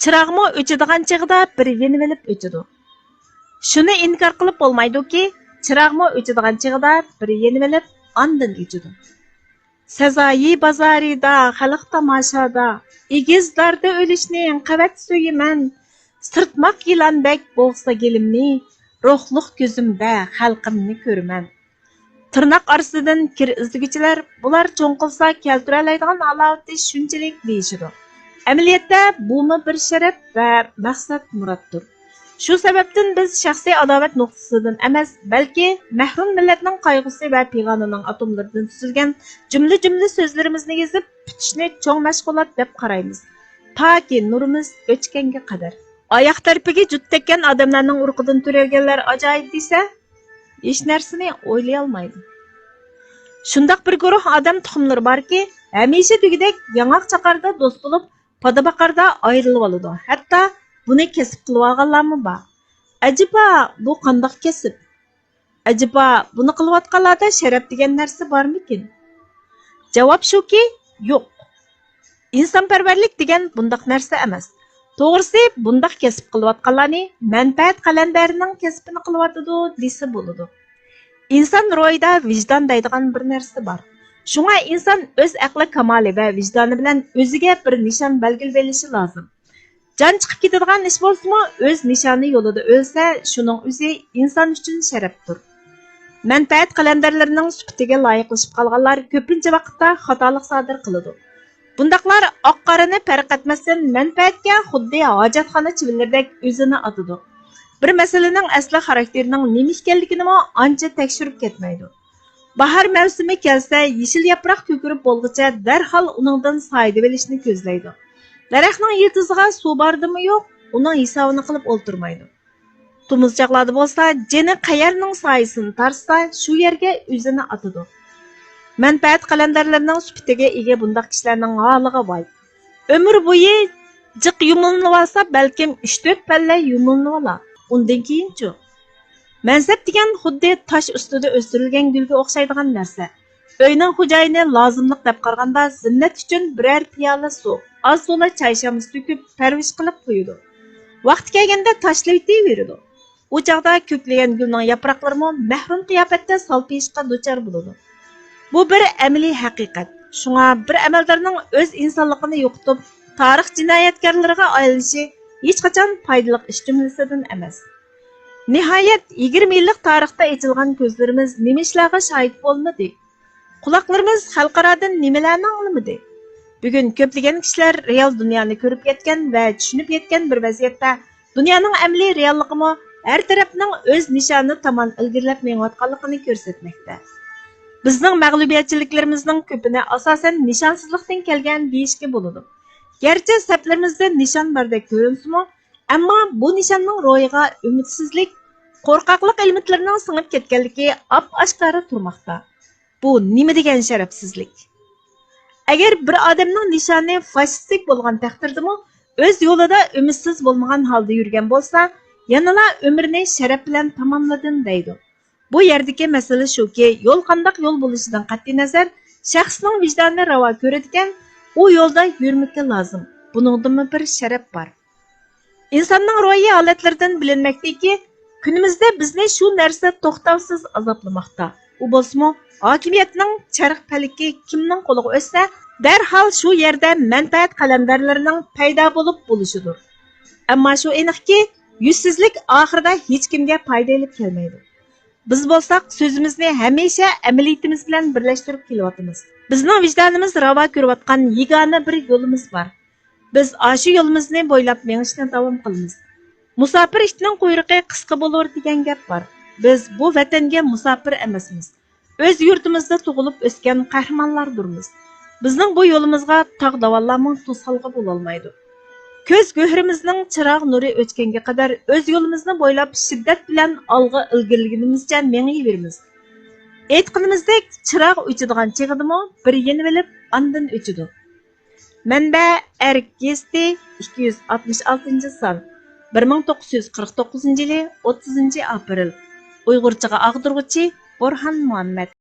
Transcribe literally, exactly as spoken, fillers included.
چىراغمۇ ئۆچىدىغان چېغىدا بىر يېنىۋېلىپ ئۆچىدۇ. شۇنى ئىنكار قىلىپ بولمايدۇكى، چىراغمۇ ئۆچىدىغان چېغىدا بىر يېنىۋېلىپ، ئاندىن ئۆچىدۇ. سازايى بازارىدا، خەلق تاماشادا، ئېگىز داردا ئۆلۈشنى قەۋەت سۆيىمەن. سىرتماق يىلاندەك بوغسا گېلىمنى، روھلۇق كۆزۈمدە خەلقىمنى كۆرىمەن. تىرناق ئارىسىدىن كىر ئىزدىگۈچىلەر، بۇلار چوڭ قىلسا كەلتۈرەلەيدىغان ھالاۋىتى شۇنچىلىك دېيىشىدۇ. ئەمەلىيەتتە بۇمۇ بىر شەرەپ ۋە مەقسەت مۇراتتۇر. شۇ سەۋەبتىن بىز شەخسىي ئاداۋەت نۇقتىسىدىن ئەمەس، بەلكى مەھرۇم مىللەتنىڭ قايغۇسى ۋە پىغانىنىڭ ئاتوملىرىدىن تۈزۈلگەن جۈملە-جۈملە سۆزلىرىمىزنى يېزىپ پۈتۈشنى چوڭ مەشغۇلات دەپ قارايمىز. تاكى نۇرىمىز ئۆچكەنگە قەدەر. ئاياق تەرىپىگە جۈت تەگكەن ئادەملەرنىڭ ئۇرۇقىدىن تۆرەلگەنلەر ئاجايىپ دېسە، ھېچ نەرسىنى ئويلىيالمايدۇ. شۇنداق بىر گۇرۇھ ئادەم تۇخۇملىرى باركى، ھەمىشە دېگۈدەك ياڭاق چاقاردا دوست بولۇپ، پادا باقاردا ئايرىلىۋالىدۇ. ھەتتا بۇنى كەسىپ قىلىۋالغانلارمۇ بار. ئەجەبا، بۇ قانداق كەسىپ؟ ئەجەبا، بۇنى قىلىۋاتقانلاردا شەرەپ دېگەن نەرسە بارمىكىن؟ جاۋاب شۇكى، يوق. ئىنسانپەرۋەرلىك دېگەن بۇنداق نەرسە ئەمەس. توغرىسى، بۇنداق كەسىپ قىلىۋاتقانلارنى مەنپەئەت قەلەندەرىنىڭ كەسپىنى قىلىۋاتىدۇ دېسە بولىدۇ. ئىنسان روھىدا ۋىجدان دەيدىغان بىر نەرسە بار. شۇڭا ئىنسان ئۆز ئەقلى كامالى ۋە ۋىجدانى بىلەن ئۆزىگە بىر نىشان بەلگىلىۋېلىشى لازىم. جان چىقىپ كېتىدىغان ئىش بولسىمۇ، ئۆز نىشانى يولىدا ئۆلسە، شۇنىڭ ئۆزى ئىنسان ئۈچۈن شەرەپتۇر. مەنپەئەت قەلەندەرلىرىنىڭ سۈپىتىگە لايىقلىشىپ قالغانلار كۆپىنچە ۋاقىتتا خاتالىق سادىر قىلىدۇ. بۇنداقلار ئاق-قارىنى پەرق ئەتمەستىن، مەنپەئەتكە خۇددى ھاجەتخانا چىۋىنلىرىدەك ئۆزىنى ئاتىدۇ. بىر مەسىلىنىڭ ئەسلى خاراكتېرىنىڭ نېمە ئىكەنلىكىنىمۇ ئانچە تەكشۈرۈپ كەتمەيدۇ. باھار مەۋسۇمى كەلسە، يېشىل ياپراق كۆكىرىپ بولغۇچە دەرھال ئۇنىڭدىن سايىدىۋېلىشنى كۆزلەيدۇ. دەرەخنىڭ يىلتىزىغا سۇ باردىمۇ يوق، ئۇنىڭ ھېسابىنى قىلىپ ئولتۇرمايدۇ. تومۇزچاقلاردا بولسا، جېنى قەيەرنىڭ سايىسىنى تارتسا، شۇ يەرگە ئۆزىنى ئاتىدۇ. مەنپەئەت قەلەندەرلىرىنىڭ سۈپىتىگە ئىگە بۇنداق كىشىلەرنىڭ ھالىغا ۋاي. ئۆمۈر بويى جىق يۇمۇلۇنۇۋالسا، بەلكىم ئۈچ-تۆت پەللە يۇمۇلۇنۇۋالا. ئۇندىن كېيىنچۇ؟ مەنسەپ دېگەن خۇددى تاش ئۈستىدە ئۆستۈرۈلگەن گۈلگە ئوخشايدىغان نەرسە. ئۆينىڭ خوجايىنى لازىملىق دەپ قارىغاندا، زىننەت ئۈچۈن بىرەر پىيالە سۇ، ئاز-تولا چاي شامىسى تۆكۈپ، پەرۋىش قىلىپ قويىدۇ. ۋاقتى كەلگەندە تاشلىۋېتىۋېرىدۇ. ئۇ چاغدا كۆكلىگەن گۈلنىڭ ياپراقلىرىمۇ مەھرۇم قىياپەتتە سالپىيىشقا دۇچار بولىدۇ. بۇ بىر ئەمەلىي ھەقىقەت. شۇڭا بىر ئەمەلدارنىڭ ئۆز ئىنسانلىقىنى يوقىتىپ، تارىخ جىنايەتكارلىرىغا ئايلىنىشى ھېچقاچان پايدىلىق ئىش جۈملىسىدىن ئەمەس. نىھايەت، يىگىرمە يىللىق تارىختا ئېچىلغان كۆزلىرىمىز نېمە ئىشلارغا شاھىت بولمىدى؟ قۇلاقلىرىمىز خەلقئارادىن نېمىلەرنى ئاڭلىمىدى؟ بۈگۈن كۆپلىگەن كىشىلەر رېئال دۇنيانى كۆرۈپ يەتكەن ۋە چۈشىنىپ يەتكەن بىر ۋەزىيەتتە، دۇنيانىڭ ئەمەلىي رېئاللىقىمۇ ھەر تەرەپنىڭ ئۆز نىشانى تامان ئىلگىرىلەپ مېڭىۋاتقانلىقىنى كۆرسەتمەكتە. بىزنىڭ مەغلۇبىيەتچىلىكلىرىمىزنىڭ كۆپىنى ئاساسەن نىشانسىزلىقتىن كەلگەن دېيىشكە بولىدۇ. گەرچە سەپلىرىمىزدە نىشان باردەك كۆرۈنسىمۇ، ئەمما بۇ نىشاننىڭ روھىغا ئۈمىدسىزلىك، قورقاقلىق ئېلېمېنتلىرىنىڭ سىڭىپ كەتكەنلىكى ئاپئاشكارا تۇرماقتا. بۇ نېمە دېگەن شەرەپسىزلىك؟ ئەگەر بىر ئادەمنىڭ نىشانى فاشىستىك بولغان تەقدىردىمۇ، ئۆز يولىدا ئۈمىدسىز بولمىغان ھالدا يۈرگەن بولسا، يەنىلا ئۆمرىنى شەرەپ بىلەن تاماملىدىم دەيدۇ. بۇ يەردىكى مەسىلە شۇكى، يول قانداق يول بولۇشىدىن قەتئىينەزەر، شەخسنىڭ ۋىجدانى راۋا كۆرىدىكەن، ئۇ يولدا يۈرمىكى لازىم. بۇنىڭدىمۇ بىر شەرەپ بار. ئىنساننىڭ روھىي ھالەتلىرىدىن بىلىنمەكتىكى، كۈنىمىزدە بىزنى شۇ نەرسە توختاۋسىز ئازابلىماقتا. ئۇ بولسىمۇ، ھاكىمىيەتنىڭ چەرخ پەلىكى كىمنىڭ قولىغا ئۆتسە، دەرھال شۇ يەردە مەنپەئەت قەلەندەرلىرىنىڭ پەيدا بولۇپ بولۇشىدۇر. ئەمما شۇ ئېنىقكى، يۈزسىزلىك ئاخىرىدا ھېچكىمگە پايدا ئېلىپ كەلمەيدۇ. بىز بولساق، سۆزىمىزنى ھەمىشە ئەمەلىيىتىمىز بىلەن بىرلەشتۈرۈپ كېلىۋاتىمىز. بىزنىڭ ۋىجدانىمىز راۋا كۆرۈۋاتقان يېگانە بىر يولىمىز بار. بىز ئاشۇ يولىمىزنى بويلاپ مېڭىشنى داۋام قىلىمىز. مۇساپىر ئىتنىڭ قۇيرۇقى قىسقا بولۇر دېگەن گەپ بار. بىز بۇ ۋەتەنگە مۇساپىر ئەمەسمىز. ئۆز يۇرتىمىزدا تۇغۇلۇپ ئۆسكەن قەھرىمانلاردۇرمىز. بىزنىڭ بۇ يولىمىزغا تاغ داۋانلارمۇ توسالغۇ بولالمايدۇ. كۆز گۆھىرىمىزنىڭ چىراغ نۇرى ئۆچكەنگە قەدەر ئۆز يولىمىزنى بويلاپ شىددەت بىلەن ئالغا ئىلگىرىلىگىنىمىزچە مېڭىۋېرىمىز. ئېيتقىنىمىزدەك، چىراغ ئۆچىدىغان چېغىدىمۇ بىر يېنىۋېلىپ، ئاندىن ئۆچىدۇ. مەنبە: ئەرك گېزىتى، ئىككى يۈز ئاتمىش ئالتىنچى سان، بىر مىڭ توققۇز يۈز قىرىق توققۇزىنچى يىلى ئوتتۇزىنچى ئاپرېل. ئۇيغۇرچىغا ئاغدۇرغۇچى: بورھان مۇھەممەت.